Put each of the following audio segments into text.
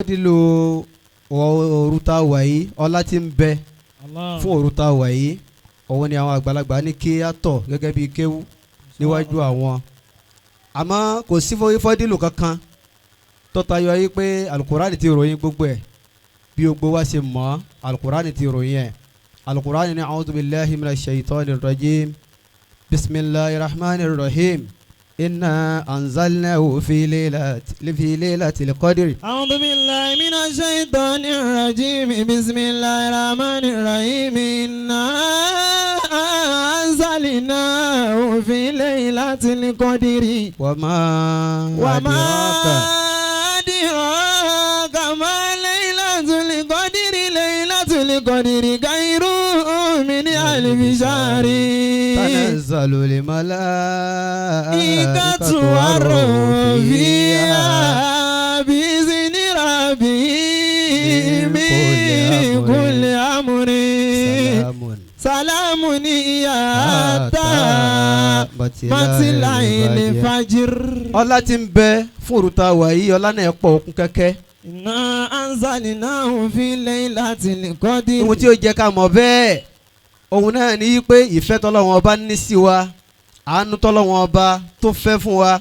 Lílo òru tá a wà yìí, ọlá tí ń bẹ fún òru tá a wà yìí, òun ni àwọn àgbàlagbà ní kí á tọ̀ gẹ́gẹ́ bíi kéwú níwájú àwọn. Àmọ́ kò sí fọ́dílù kankan tó tayọ yìí pé Alukurani ti ròyìn gbogbo ẹ̀ bí gbogbo wa ṣe mọ̀. Alukurani ti ròyìn ẹ̀. Alukurani ní a'udhu billahi minash shaitanir rajim, bismillahir rahmanir rahim, inna anzalnahu fi laylatil qadri. أعوذ بالله من الشيطان الرجيم، بسم الله الرحمن الرحيم، إنا أنزلناه في ليلة القدر. وما وما أدراك ما ليلة القدر، ليلة القدر خير من ألف شهر. تنزل الملائكة والروح فيها بإذن ربهم من كل أمر، سلام هي حتى مطلع الفجر. Ọlá tí ń bẹ fún òru tá a wà yìí, ọlá náà pọ̀ òkun kẹ́kẹ́. Inna anzalnahu fi laylatil qadr. Ohun tí ó jẹ́ ká mọ̀ bẹ́ẹ̀, òun náà ní pé ìfẹ́ tọ́lọ́wọ́n ọba ní sí wa, àánú tọ́lọ́wọ́n ọba tó fẹ́ fún wa,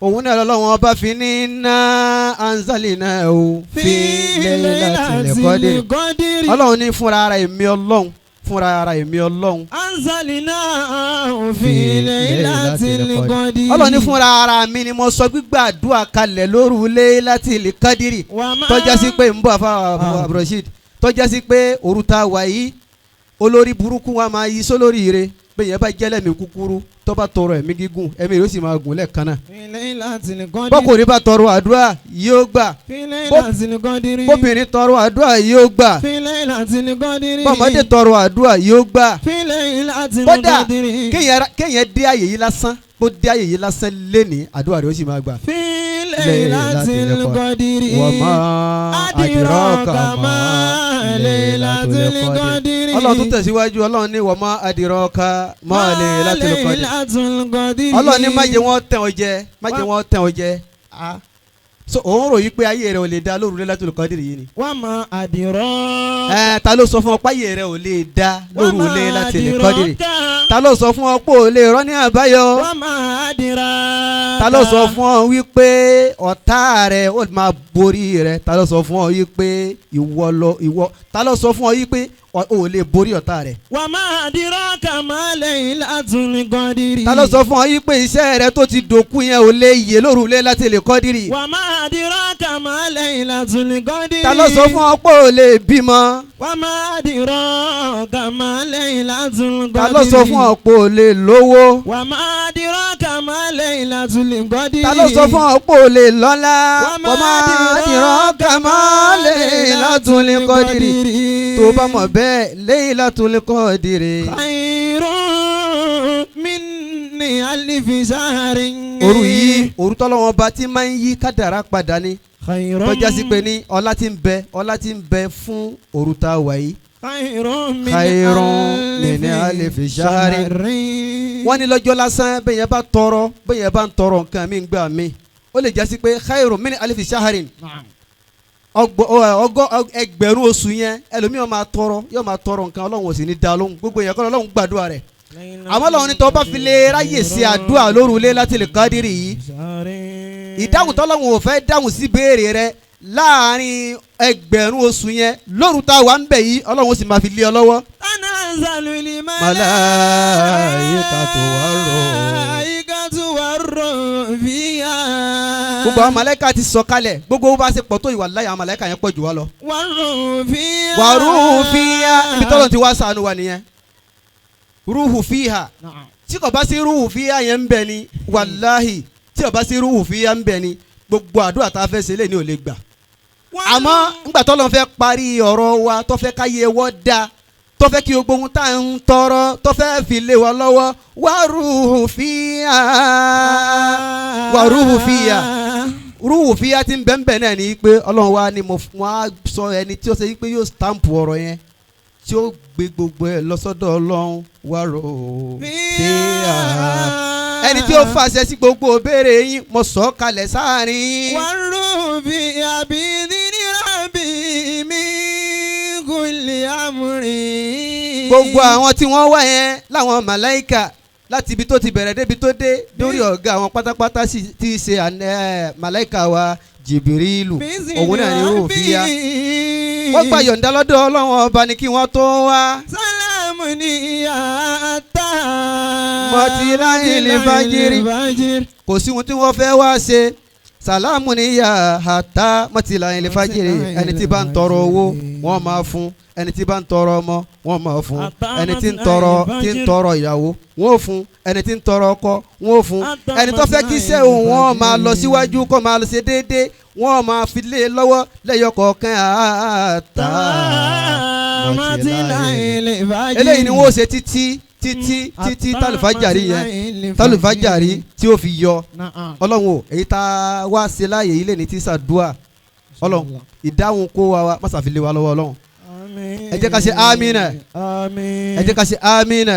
òun náà lọ́lọ́wọ́n ọba fi ní inna anzalnahu fi laylatil qadr. Ọlọ́run ní fúnra ara èmi Ọlọ́run, fúnra ara èmi Ọlọ́run. Anzalnahu fi laylatil qadr. Ọlọ́run ní fúnra ara mi ni mo sọ gbígbàdúrà kalẹ̀ lóru laylatil qadri, tọ́já sí pé ń bọ̀ àfa Abdulrasheed, tọ́já sí pé òru tá a wà yìí, olórí burúkú wa máa yí sólórí ire. Bẹ́ẹ̀ yẹn bá jẹ́lẹ̀ mi kúkúrú, tó bá tọrọ ẹ̀mí gígùn, ẹ̀mí rẹ̀ ó sì máa gùn lẹ́ẹ̀kan náà. Bọ́kùnrin bá tọrọ àdúrà yóò gbà, bóbìnrin tọrọ àdúrà yóò gbà, bọ́mọdé tọrọ àdúrà yóò gbà. Kódà kéèyàn dé àyè yìí lásán, kó dé àyè yìí lásán lénìí, àdúrà rẹ̀ ó sì máa gbà. Wa ma adraka ma laylatul qadr. Ọlọ́run tó tẹ̀síwájú, Ọlọ́run ní wa ma adraka ma laylatul qadr. Ọlọ́run ní má jẹ́ wọ́n tẹ̀ ọ́ jẹ, má jẹ́ wọ́n tẹ̀ ọ́ jẹ. So òun rò yí pé ayé rẹ̀ ò lè da lóru laylatul qadr yìí ni. Wa ma adraka. Ta ló sọ fún ọ pé ayé rẹ̀ ò lè da lóru laylatul qadr? Ta ló sọ fún ọ pé ò lè rọ́ ní àbáyọ? Wa ma adraka. Ta ló sọ fún ọ wípé ọ̀tá rẹ ó máa borí rẹ? Ta ló sọ fún ọ wípé ìwọ lọ ìwọ? Ta ló sọ fún ọ wípé o ò lè borí ọ̀tá rẹ? Wa ma adraka ma laylatul qadri. Ta ló sọ fún ọ wípé iṣẹ́ rẹ tó ti dòkú yẹn ò lè yè lóru laylatul qadri? Wa ma adraka ma laylatul qadri. Ta ló sọ fún ọ pé ò lè bímọ? Wa ma adraka ma laylatul qadri. Ta ló sọ fún ọ pé ò lè lówó? Wa ma adraka ma laylatul qadri. Ta ló sọ fún ọ pé ò lè lọ́lá? Wa ma adraka ma laylatul qadri. Tó bá mọ̀ bẹ́ẹ̀, laylatul qadri khayrun min alfi shahrin. Òru yìí, òru tọ́lọ́wọ́n bá ti máa ń yí kádàrá padà ni, tọ́já sí pé ní ọlá tí ń bẹ, ọlá tí ń bẹ fún òru tá a wà yìí. Khayrun min alfi shahrin. Wọ́n ní lọ́jọ́ lásán, bẹ́ẹ̀ yẹn bá tọrọ, bẹ́ẹ̀ yẹn bá ń tọrọ nǹkan mi gbà mí, ó lè jásí pé khayrun min alfi shahrin, ẹgbẹ̀rún oṣù yẹn, ẹlòmíràn máa tọrọ, yóò máa tọrọ nǹkan, Ọlọ́run ò sì ní dá lóhùn. Gbogbo yẹn kọ́ Ọlọ́run gbàdúrà rẹ̀. Àmọ́ Ọlọ́run ní tó bá fi lè ráyè sí àdúrà lóru Laylatul Qadri yìí, ìdáhùn tọ́lọ́run ò fẹ́ dáhùn sí béèrè rẹ láàrin ẹgbẹ̀rún oṣù yẹn, lóru tá a wà ń bẹ̀ yìí, Ọlọ́run ó sì máa fi lé ọ lọ́wọ́. Tanazzalul malaikatu warruh fiha. Gbogbo àwọn màláíkà ti sọ̀kalẹ̀, gbogbo bá ṣe pọ̀ tó ìwà láyà, àwọn màláíkà yẹn pọ̀ jù wá lọ. Warruh fiha. Warruh fiha, ibi tọ́lọ̀ ti wá ṣàánú wa nìyẹn. Ruhu fiha. Tí kò bá sí ruhu fiha yẹn ń bẹ ni, wàláhì, tí kò bá sí ruhu fiha ń bẹ ni, gbogbo àdúrà tá a fẹ́ ṣe lé ní ò lè gbà. Àmọ́ ńgbà tọ́lọ̀ fẹ́ parí ọ̀rọ̀ wa, tó fẹ́ káyé wọ́ da, tó fẹ́ kí gbogbo ohun tá à ń tọrọ, tó fẹ́ fi lé wa lọ́wọ́, waruhu fiha, waruhu fiha, ruhu fiha ti ń bẹ́ẹ̀ náà ni pé Ọlọ́run wa ni mo wá sọ ẹni tí ó ṣe pé yóò stamp ọ̀rọ̀ yẹn, tí ó gbé gbogbo ẹ̀ lọ́sọ́dọ̀ Ọlọ́run, waruhu fiha. Ẹni tí ó fàṣẹ sí gbogbo béèrè yín, mo sọ kalẹ̀ sáàrin yín. Waruhu fiha bi idhni. Gbogbo àwọn tí wọ́n wá yẹn láwọn màláìkà, láti ibi tó ti bẹ̀rẹ̀ débi tó dé lórí ọ̀gá àwọn pátápátá sì ti ṣe màláìkà wa Jìbìrìlù, òun náà ni ó fi yá. Wọ́n gba yọ̀ǹda lọ́dọ̀ Ọlọ́run ọba ni kí wọ́n tó wá. Sálámù ni ata. Mọ̀tìláyìn lè fàjìrì. Kò sí ohun tí wọ́n fẹ́ wá ṣe. Sàlámù ni yà hàtá mọ̀tìláyìn lè fàjìrì. Ẹni tí bá ń tọrọ owó, wọ́n máa fún. Ẹni tí bá ń tọrọ ọmọ, wọ́n máa fún. Ẹni tí ń tọrọ tí ń tọrọ ìyàwó, wọ́n ó fún. Ẹni tí ń tọrọ ọkọ, wọ́n ó fún. Ẹni tó fẹ́ kí iṣẹ́ òun wọ́n máa lọ síwájú, kó máa lọ ṣe déédéé, wọ́n máa fi lé e lọ́wọ́ lẹ́yọ kọ̀ọ̀kan àtà Mọ̀tìláyìn lè fàjìrì. Eléyìí ni wọ́n ṣe títí títí títí tálùfájàrí yẹn, tálùfájàrí tí ó fi yọ. Ọlọ́run o, èyí tá a wá ṣe láàyè yìí lè ní tí sàdúà. Ọlọ́run, ìdáhùn kó wa wa má ṣàfilé wa lọ́wọ́. Ọlọ́run, ẹ jẹ́ ká ṣe àmín. Àmín. Ẹ jẹ́ ká ṣe àmín.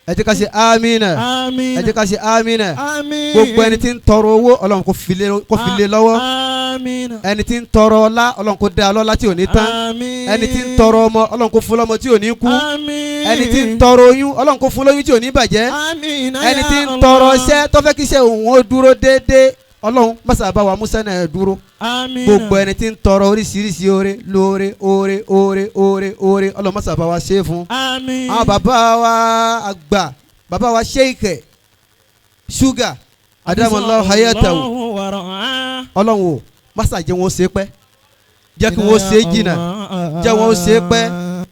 Ẹ jẹ́ ká ṣe àmín. Àmín. Ẹ jẹ́ ká ṣe àmín. Àmín. Gbogbo ẹni tí ń tọrọ owó, Ọlọ́run, kó fi lé lọ́wọ́. Àmín. Ẹni tí ń tọrọ ọlá, Ọlọ́run, kó dá a lọ́lá tí ò ní tán. Àmín. Ẹni tí ń tọrọ ọmọ, Ọlọ́run, kó fún lọ́mọ tí ò ní kú. Àmín. Ẹni tí ń tọrọ oyún, Ọlọ́run, kó fún lóyún tí ò ní bàjẹ́. Àmín. Ẹni tí ń tọrọ iṣẹ́, tó fẹ́ kí iṣẹ́ òun ó dúró déédéé, Ọlọ́run, mọ́sá bá wa musa náà dúró. Àmín. Gbogbo ẹni tí ń tọrọ oríṣiríṣi oore lóore, oore, oore, oore, oore, Ọlọ́run, mọ́sá bá wa ṣe é fún. Àmín. Àwọn bàbá wa àgbà, bàbá wa Sheikh Sugar adamallahu hayatahu, Allahu wara'ah. Ọlọ́run o, mọ́sá jẹ́ wọn ó ṣe pẹ́, jẹ́ kí wọ́n ṣe é jìnnà, jẹ́ wọn ó ṣe é pẹ́,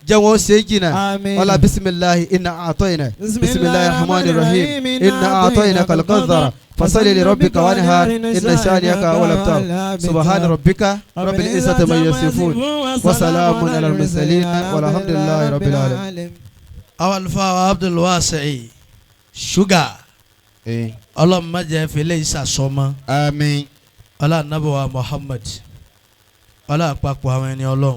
jẹ́ wọn ó ṣe é jìnnà. Àmín. Ọlá bisimilahi inna a'tayna, bisimilahi rahman rahim, inna a'tayna kalkazara, fasali li rabbika wanhar, inna shani'aka huwal abtar. Subhana rabbika rabbil izzati ma yasifun, wa salamun ala al-mursalin, walhamdulillahi rabbil alamin. Àwọn àlùfáà wa Abdul Wasi'i Sugar, Ọlọ́run má jẹ́ fi eléyìí sàsọmọ. Àmín. Ọlá Ànábì wa Muhammad, ọlá àpapọ̀ àwọn ẹni Ọlọ́run.